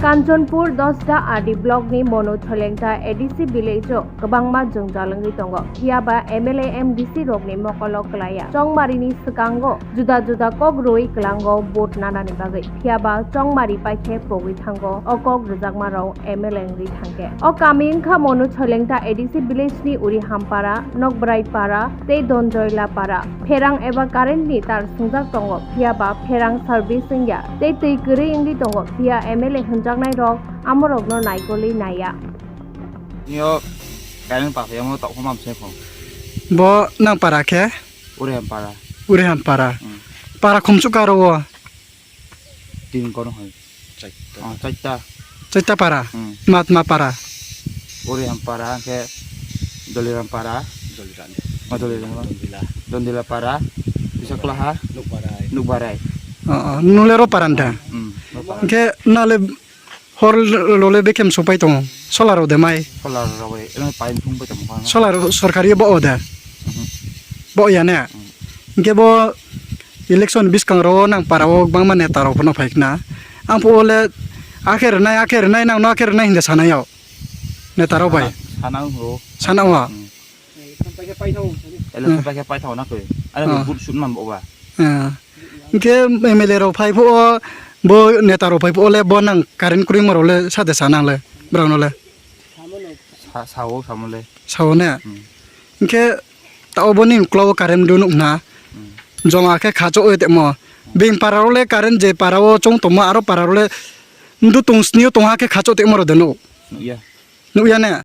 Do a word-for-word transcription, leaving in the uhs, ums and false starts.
Kanchanpur Dasda R D block ni Monu Tholengta A D C village o kwbangma jwngjal wngwi tongo, phiya ba M L A M D C rokni mokolo kwlaiya. Chongmari ni swkango juda juda kok rwui kwlango vote nanani bagwi, phiya ba Chongmari paikhe pogwi thango o kok rwjakma rok M L A wngwi thangkhe. O kami wngkha Monu Tholengta A D C village ni Urihampara, Nokbrai Para tei Donjoila Para. Pherang eba current ni tar swngjak tongo, phiya ba pherang service wngya tei twi kwrwi wngwi tongo, phiya M L A hwnjaknai rok amorokno naikolwi naiya. Nio current paphiyamo tokma mamsai kho. Bo nang para khe? Ureham para. Ureham para. Hmm. Para khumsuk karo o? Tin kono hai. Chaita. Oh, chaita. Chaita para. Hmm. Matma para. Ureham para, hwnkhe Doliram para. Doliram. Oh, Doliram. Dondila. Dondila para. Bisa kelaha. Nukbarai. Nukbarai. Oh, oh. Nulero para nda. Hmm. Nukbarai. Hwnkhe nale hor lole bekem sopai tongo. Solar ode mai. Solar rok bai. Eno pain thung bai tamo. Solar sorkari bo ode. Mhm. Bo ya ne. Hmm. Hwnkhe bo election bwskango nang para o kwbangma neta rok phano phai khna. Ang phuo le akhe rwnai, akhe rwnai, nang no akhe rwnai hinda sanai o neta rok bai. Sana, sana o. Sana o. Hmm. Election paikhe paithao na khe. Ani vote sut man bo ba. Ah. Hwnkhe M L A rok phai phuo bo neta rok phai phuo le bo nang current kwrwimo rok le sade sana le borok no le. Sa, sao, samo le. Sao ne? Hmm. Hwnkhe ta oboni ukla o current do nuk na. Hmm. Joma khe khacho oi temo. Bing para rok le current je para o chong tongma aro para rok le ndu tong sni o tong ha khe khacho temo rok de nuk. Nukya. Nukya ne?